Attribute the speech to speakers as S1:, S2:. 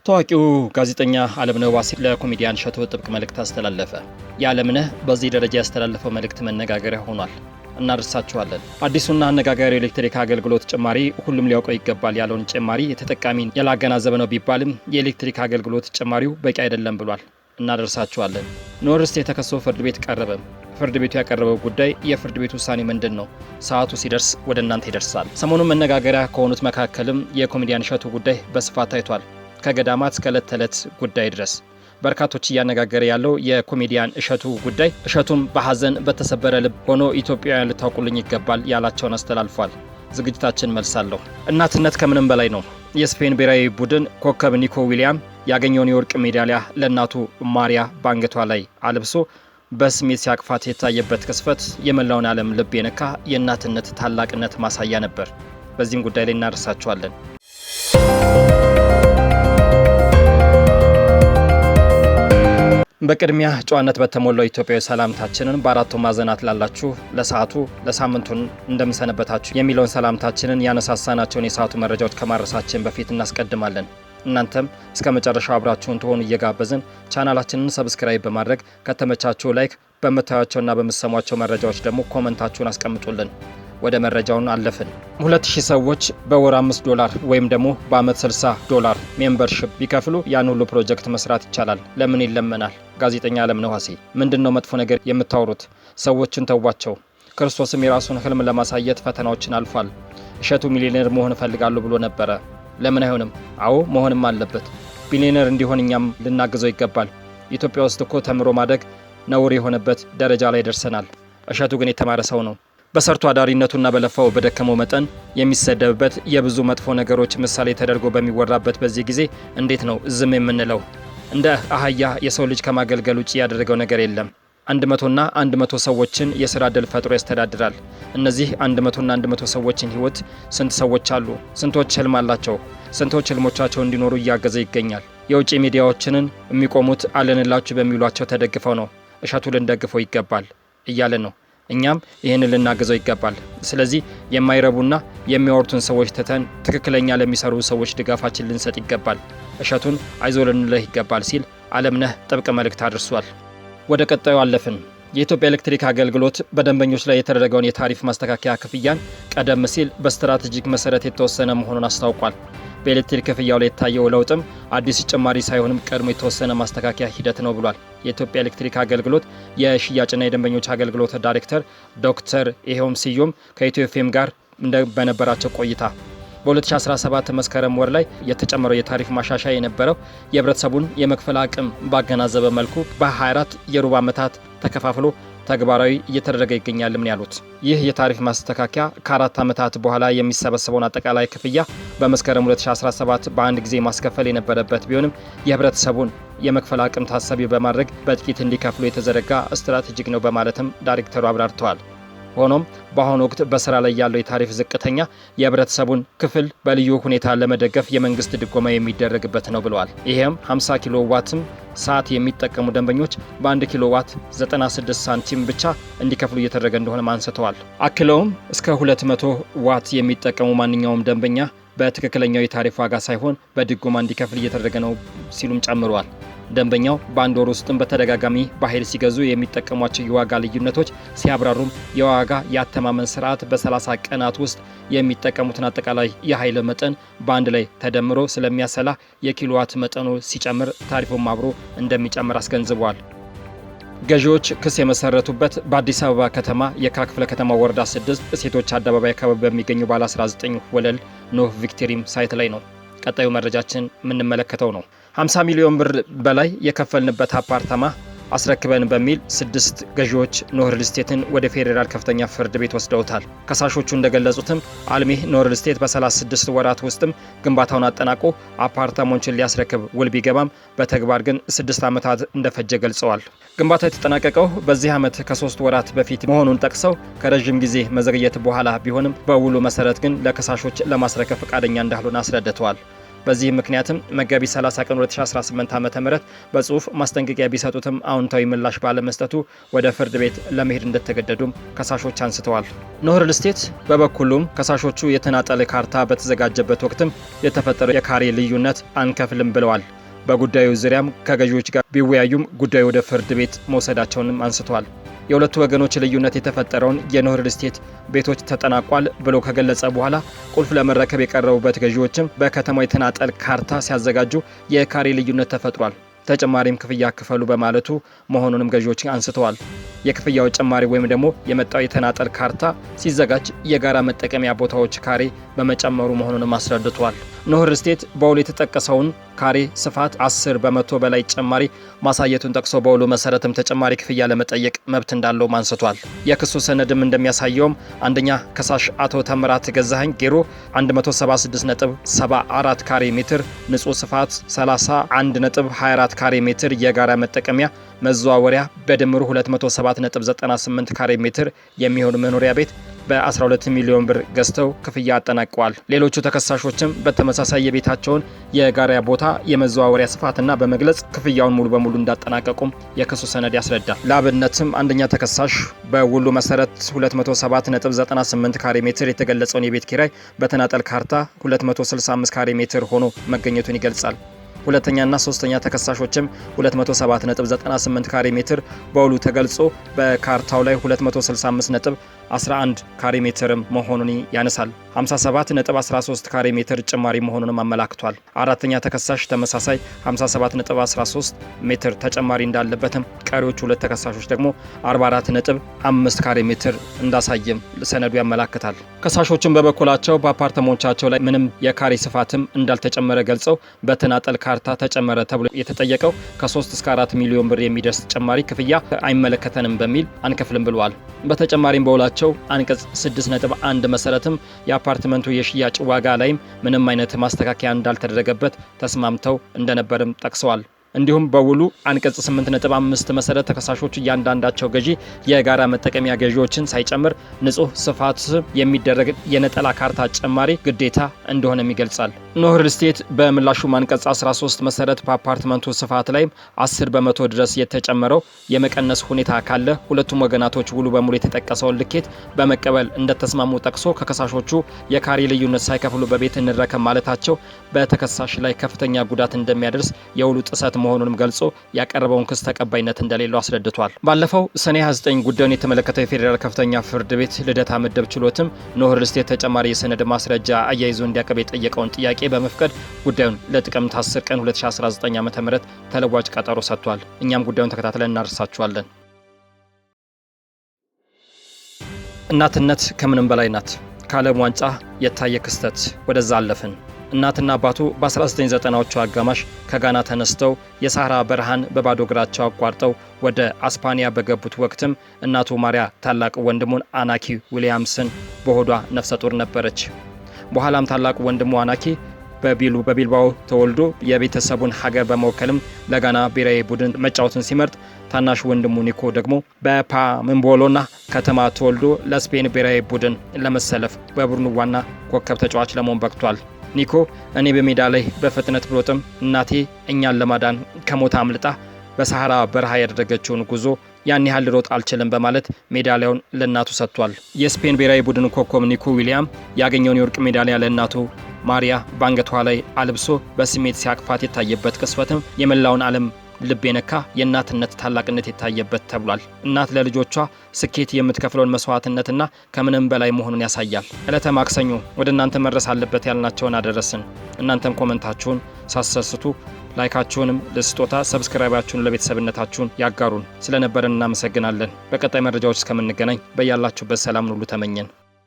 S1: ታዋቂው ጋዜጠኛ አለምነህ ዋሴ ለኮሜዲያን እሸቱ ጥብቅ መልእክት አስተላለፈ። የአለምነህ በዚህ ደረጃ ያስተላለፈው መልእክት መነጋገሪያ ሆኗል። እናደርሳችኋለን። አዲሱና አነጋጋሪው የኤሌክትሪክ አገልግሎት ጭማሪ ሁሉም ሊያውቀው ይገባል ያለውን ጭማሪ የተጠቃሚን ያላገናዘበ ነው ቢባልም የኤሌክትሪክ አገልግሎት ጭማሪው በቂ አይደለም ብሏል። እናደርሳችኋለን። ኖህ ሪል ስቴት ተከሶ ፍርድ ቤት ቀረበ። ፍርድ ቤቱ ያቀረበው ጉዳይ የፍርድ ቤቱ ውሳኔ ምንድን ነው? ሰዓቱ ሲደርስ ወደ እናንተ ይደርሳል። ሰሞኑን መነጋገሪያ ከሆኑት መካከልም የኮሜዲያን እሸቱ ጉዳይ በስፋት ታይቷል። ከገዳማት እስከ ዕለት ተዕለት ጉዳይ ድረስ በርካቶች እያነጋገረ ያለው የኮሜዲያን እሸቱ ጉዳይ፣ እሸቱም በሀዘን በተሰበረ ልብ ሆኖ ኢትዮጵያውያን ልታውቁልኝ ይገባል ያላቸውን አስተላልፏል። ዝግጅታችን መልሳለሁ። እናትነት ከምንም በላይ ነው። የስፔን ብሔራዊ ቡድን ኮከብ ኒኮ ዊሊያም ያገኘውን የወርቅ ሜዳሊያ ለእናቱ ማሪያ በአንገቷ ላይ አልብሶ በስሜት ሲያቅፋት የታየበት ቅጽበት የመላውን ዓለም ልብ የነካ የእናትነት ታላቅነት ማሳያ ነበር። በዚህም ጉዳይ ላይ እናደርሳችኋለን። በቅድሚያ ጨዋነት በተሞላው ኢትዮጵያዊ ሰላምታችንን በአራቱ ማዕዘናት ላላችሁ ለሰዓቱ ለሳምንቱን እንደምንሰነበታችሁ የሚለውን ሰላምታችንን ያነሳሳናቸውን የሰዓቱ መረጃዎች ከማድረሳችን በፊት እናስቀድማለን። እናንተም እስከ መጨረሻው አብራችሁን ትሆኑ እየጋበዝን ቻናላችንን subscribe በማድረግ ከተመቻችሁ like፣ በምታዩቸውና በምትሰሟቸው መረጃዎች ደግሞ comment ኣችሁን አስቀምጡልን። ወደ መረጃውን አለፍን። 2000 ሰዎች በወር 5 ዶላር ወይም ደግሞ በአመት 60 ዶላር membership ቢከፍሉ ያን ሁሉ ፕሮጀክት መስራት ይቻላል። ለምን ይለመናል? ጋዜጠኛ አለምነህ ዋሴ። ምንድን ነው መጥፎ ነገር የምታወሩት? ሰዎችን ተዋቸው። ክርስቶስም የራሱን ህልም ለማሳየት ፈተናዎችን አልፏል። እሸቱ ሚሊዮኔር መሆን እፈልጋለሁ ብሎ ነበረ። ለምን አይሆንም? አዎ፣ መሆንም አለበት። ቢሊዮኔር እንዲሆን እኛም ልናግዘው ይገባል። ኢትዮጵያ ውስጥ እኮ ተምሮ ማደግ ነውር የሆነበት ደረጃ ላይ ደርሰናል። እሸቱ ግን የተማረ ሰው ነው። በሰርቶ አዳሪነቱና በለፋው በደከመው መጠን የሚሰደብበት፣ የብዙ መጥፎ ነገሮች ምሳሌ ተደርጎ በሚወራበት በዚህ ጊዜ እንዴት ነው ዝም የምንለው? እንደ አህያ የሰው ልጅ ከማገልገል ውጭ ያደረገው ነገር የለም። 100ና 100 ሰዎችን የስራ እድል ፈጥሮ ያስተዳድራል። እነዚህ 100ና 100 ሰዎችን ህይወት፣ ስንት ሰዎች አሉ? ስንቶች ህልም አላቸው? ስንቶች ህልሞቻቸው እንዲኖሩ እያገዘ ይገኛል። የውጭ ሚዲያዎችንን የሚቆሙት አለንላችሁ በሚሏቸው ተደግፈው ነው። እሸቱ ልንደግፈው ይገባል እያለ ነው። እኛም ይህንን ልናግዘው ይገባል። ስለዚህ የማይረቡና የሚያወሩትን ሰዎች ትተን ትክክለኛ ለሚሰሩ ሰዎች ድጋፋችን ልንሰጥ ይገባል። እሸቱን አይዞ ልንልህ ይገባል ሲል አለምነህ ጥብቅ መልእክት አድርሷል። ወደ ቀጣዩ አለፍን። የኢትዮጵያ ኤሌክትሪክ አገልግሎት በደንበኞች ላይ የተደረገውን የታሪፍ ማስተካከያ ክፍያን ቀደም ሲል በ strategic መሰረት የተወሰነ መሆኑን አስታውቋል። በኤሌክትሪክ ክፍያው ላይ የታየው ለውጥም አዲስ ጭማሪ ሳይሆንም ቀድሞ የተወሰነ ማስተካከያ ሂደት ነው ብሏል። የኢትዮጵያ ኤሌክትሪክ አገልግሎት የሽያጭና የደንበኞች አገልግሎት ዳይሬክተር ዶክተር ይሄውም ስዩም ከኢትዮ ኤፍኤም ጋር በነበራቸው ቆይታ በ2017 መስከረም ወር ላይ የተጨመረው የታሪፍ ማሻሻያ የነበረው የህብረተሰቡን የመክፈል አቅም ባገናዘበ መልኩ በ24 የሩብ ዓመታት ተከፋፍሎ ተግባራዊ እየተደረገ ይገኛልም ነው ያሉት። ይህ የታሪፍ ማስተካከያ ከ4 ዓመታት በኋላ የሚሰበሰበውን አጠቃላይ ክፍያ በመስከረም 2017 በአንድ ጊዜ ማስከፈል የነበረበት ቢሆንም የህብረተሰቡን የመክፈል አቅም ታሳቢ በማድረግ በጥቂት እንዲከፍሉ የተዘረጋ strategic ነው በማለትም ዳይሬክተሩ አብራርተዋል። ሆኖም በአሁኑ ወቅት በስራ ላይ ያለው የታሪፍ ዝቅተኛ የህብረተሰቡን ክፍል በልዩ ሁኔታ ለመደገፍ የመንግስት ድጎማ የሚደረግበት ነው ብለዋል። ይህም 50 ኪሎ ዋትም ሰዓት የሚጠቀሙ ደንበኞች በ1 ኪሎ ዋት 96 ሳንቲም ብቻ እንዲከፍሉ እየተደረገ እንደሆነ አንስተዋል። አክለውም እስከ 200 ዋት የሚጠቀሙ ማንኛውም ደንበኛ በትክክለኛው የታሪፍ ዋጋ ሳይሆን በድጎማ እንዲከፍል እየተደረገ ነው ሲሉም ጨምረዋል። ደንበኛው በአንድ ወር ውስጥም በተደጋጋሚ በኃይል ሲገዙ የሚጠቀሟቸው የዋጋ ልዩነቶች ሲያብራሩም የዋጋ የአተማመን ስርዓት በ30 ቀናት ውስጥ የሚጠቀሙትን አጠቃላይ የኃይል መጠን በአንድ ላይ ተደምሮ ስለሚያሰላ የኪሎዋት መጠኑ ሲጨምር ታሪፉም አብሮ እንደሚጨምር አስገንዝበዋል። ገዢዎች ክስ የመሰረቱበት በአዲስ አበባ ከተማ የካ ክፍለ ከተማ ወረዳ 6 ሴቶች አደባባይ አካባቢ በሚገኙ ባለ 19 ወለል ኖህ ቪክቶሪም site ላይ ነው። ቀጣዩ መረጃችን የምንመለከተው ነው። 50 ሚሊዮን ብር በላይ የከፈልንበት አፓርታማ አስረክበን በሚል ስድስት ገዢዎች ኖህ ሪል ስቴትን ወደ ፌዴራል ከፍተኛ ፍርድ ቤት ወስደውታል። ከሳሾቹ እንደገለጹትም አልሚ ኖህ ሪል ስቴት በ36 ወራት ውስጥም ግንባታውን አጠናቆ አፓርታማዎችን ሊያስረክብ ውል ቢገባም በተግባር ግን 6 ዓመታት እንደፈጀ ገልጸዋል። ግንባታው የተጠናቀቀው በዚህ ዓመት ከ3 ወራት በፊት መሆኑን ጠቅሰው ከረዥም ጊዜ መዘግየት በኋላ ቢሆንም በውሉ መሰረት ግን ለከሳሾች ለማስረከብ ፈቃደኛ እንዳልሆነ አስረድተዋል። በዚህ ምክንያትም መጋቢት 30 ቀን 2018 ዓ.ም በጽሁፍ ማስጠንቀቂያ ቢሰጡትም አዎንታዊ ምላሽ ባለመስጠቱ ወደ ፍርድ ቤት ለመሄድ እንደተገደዱም ከሳሾች አንስተዋል። ኖህ ሪል ስቴት በበኩሉም ከሳሾቹ የተናጠል ካርታ በተዘጋጀበት ወቅትም የተፈጠረው የካሬ ልዩነት አንከፍልም ብለዋል። በጉዳዩ ዙሪያም ከገዢዎች ጋር ቢወያዩም ጉዳዩ ወደ ፍርድ ቤት መውሰዳቸውንም አንስተዋል። የሁለቱ ወገኖች ልዩነት የተፈጠረውን የኖህ ሪል ስቴት ቤቶች ተጠናቋል ብሎ ከገለጸ በኋላ ቁልፍ ለመረከብ የቀረቡበት ገዢዎችም በከተማው የተናጠል ካርታ ሲያዘጋጁ የካሬ ልዩነት ተፈጥሯል፣ ተጨማሪም ክፍያ ክፈሉ በማለቱ መሆኑንም ገዢዎች አንስተዋል። የክፍያው ጭማሪ ወይም ደግሞ የመጣው የተናጠል ካርታ ሲዘጋጅ የጋራ መጠቀሚያ ቦታዎች ካሬ በመጨመሩ መሆኑንም አስረድቷል። ኖህ ሪል ስቴት በውሉ የተጠቀሰውን ካሬ ስፋት 10% በላይ ጭማሪ ማሳየቱን ጠቅሶ በውሉ መሰረትም ተጨማሪ ክፍያ ለመጠየቅ መብት እንዳለውም አንስቷል። የክሱ ሰነድም እንደሚያሳየውም አንደኛ ከሳሽ አቶ ተምራት ገዛኸኝ ጌሮ 176.74 ካሬ ሜትር ንጹህ ስፋት፣ 31.24 ካሬ ሜትር የጋራ መጠቀሚያ መዘዋወሪያ በድምሩ 207.98 ካሬ ሜትር የሚሆኑ መኖሪያ ቤት በ12 ሚሊዮን ብር ገዝተው ክፍያ አጠናቀዋል። ሌሎቹ ተከሳሾችም በተመሳሳይ የቤታቸውን የጋራ ቦታ የመዘዋወሪያ ስፋትና በመግለጽ ክፍያውን ሙሉ በሙሉ እንዳጠናቀቁም የክሱ ሰነድ ያስረዳል። ለአብነትም አንደኛ ተከሳሽ በውሉ መሰረት 207.98 ካሬ ሜትር የተገለጸውን የቤት ኪራይ በተናጠል ካርታ 265 ካሬ ሜትር ሆኖ መገኘቱን ይገልጻል። ሁለተኛና ሶስተኛ ተከሳሾችም 207.98 ካሬ ሜትር በውሉ ተገልጾ በካርታው ላይ 265.11 ካሬ ሜትርም መሆኑን ያነሳል። 57.13 ካሬ ሜትር ጭማሪ መሆኑንም አመላክቷል። አራተኛ ተከሳሽ ተመሳሳይ 57.13 ሜትር ተጨማሪ እንዳለበትም፣ ቀሪዎቹ ሁለት ተከሳሾች ደግሞ 44.5 ካሬ ሜትር እንዳሳየም ሰነዱ ያመላክታል። ከሳሾቹም በበኩላቸው በአፓርታማዎቻቸው ላይ ምንም የካሬ ስፋትም እንዳልተጨመረ ገልጸው በተናጠል ካርታ ተጨመረ ተብሎ የተጠየቀው ከ3 እስከ 4 ሚሊዮን ብር የሚደርስ ተጨማሪ ክፍያ አይመለከተንም በሚል አንከፍልም ብለዋል። በተጨማሪም በውላቸው አንቀጽ 6.1 መሰረትም የአፓርትመንቱ የሽያጭ ዋጋ ላይም ምንም አይነት ማስተካከያ እንዳልተደረገበት ተስማምተው እንደነበርም ጠቅሰዋል። እንዲሁም በውሉ አንቀጽ 8.5 መሰረት ተከሳሾቹ እያንዳንዳቸው ገዢ የጋራ መጠቀሚያ ገዢዎችን ሳይጨምር ንጹህ ስፋት የሚደረግ የነጠላ ካርታ ጭማሪ ግዴታ እንደሆነም ይገልጻል። ኖህ ሪል ስቴት በምላሹ አንቀጽ 13 መሰረት በአፓርትመንቱ ስፋት ላይ 10% ድረስ የተጨመረው የመቀነስ ሁኔታ ካለ ሁለቱም ወገናቶች ውሉ በሙሉ የተጠቀሰውን ልኬት በመቀበል እንደተስማሙ ጠቅሶ ከከሳሾቹ የካሬ ልዩነት ሳይከፍሉ በቤት እንረከብ ማለታቸው በተከሳሽ ላይ ከፍተኛ ጉዳት እንደሚያደርስ የውሉ ጥሰት መሆኑንም ገልጾ ያቀረበውን ክስ ተቀባይነት እንደሌለው አስረድቷል። ባለፈው ሰኔ 29 ጉዳዩን የተመለከተው የፌዴራል ከፍተኛ ፍርድ ቤት ልደታ ምድብ ችሎትም ኖህ ሪል ስቴት ተጨማሪ የሰነድ ማስረጃ አያይዞ እንዲያቀርብ የጠየቀውን ጥያቄ በመፍቀድ ጉዳዩን ለጥቅምት 10 ቀን 2019 ዓ.ም ተለዋጭ ቀጠሮ ሰጥቷል። እኛም ጉዳዩን ተከታትለን እናደርሳችኋለን። እናትነት ከምንም በላይ ናት። ከዓለም ዋንጫ የታየ ክስተት ወደዛ አለፍን። እናትና አባቱ በ1990ዎቹ አጋማሽ ከጋና ተነስተው የሳህራ በረሃን በባዶ እግራቸው አቋርጠው ወደ አስፓኒያ በገቡት ወቅትም እናቱ ማሪያ ታላቅ ወንድሙን አናኪ ዊሊያምስን በሆዷ ነፍሰ ጡር ነበረች። በኋላም ታላቅ ወንድሙ አናኪ በቢልባኦ ተወልዶ የቤተሰቡን ሀገር በመወከልም ለጋና ብሔራዊ ቡድን መጫወትን ሲመርጥ፣ ታናሽ ወንድሙ ኒኮ ደግሞ በፓምቦሎና ከተማ ተወልዶ ለስፔን ብሔራዊ ቡድን ለመሰለፍ በቡድኑ ዋና ኮከብ ተጫዋች ለመሆን በቅቷል። ኒኮ እኔ በሜዳ ላይ በፍጥነት ብሮጥም እናቴ እኛን ለማዳን ከሞት አምልጣ በሰሐራ በረሃ ያደረገችውን ጉዞ ያን ያህል ልሮጥ አልችልም በማለት ሜዳሊያውን ለእናቱ ሰጥቷል። የስፔን ብሔራዊ ቡድን ኮከብ ኒኮ ዊሊያም ያገኘውን የወርቅ ሜዳሊያ ለእናቱ ማሪያ በአንገቷ ላይ አልብሶ በስሜት ሲያቅፋት የታየበት ቅጽበትም የመላውን ዓለም ልብ የነካ የእናትነት ታላቅነት የታየበት ተብሏል። እናት ለልጆቿ ስኬት የምትከፍለውን መስዋዕትነትና ከምንም በላይ መሆኑን ያሳያል። ዕለተ ማክሰኞ ወደ እናንተ መድረስ አለበት ያልናቸውን አደረስን። እናንተም comment ኣችሁን ሳትሰስቱ like ኣችሁንም ለስጦታ subscribe ኣችሁን ለቤተሰብነታችሁን ያጋሩን። ስለነበረን እናመሰግናለን። በቀጣይ መረጃዎች እስከምንገናኝ በያላችሁበት ሰላምን ሁሉ ተመኘን።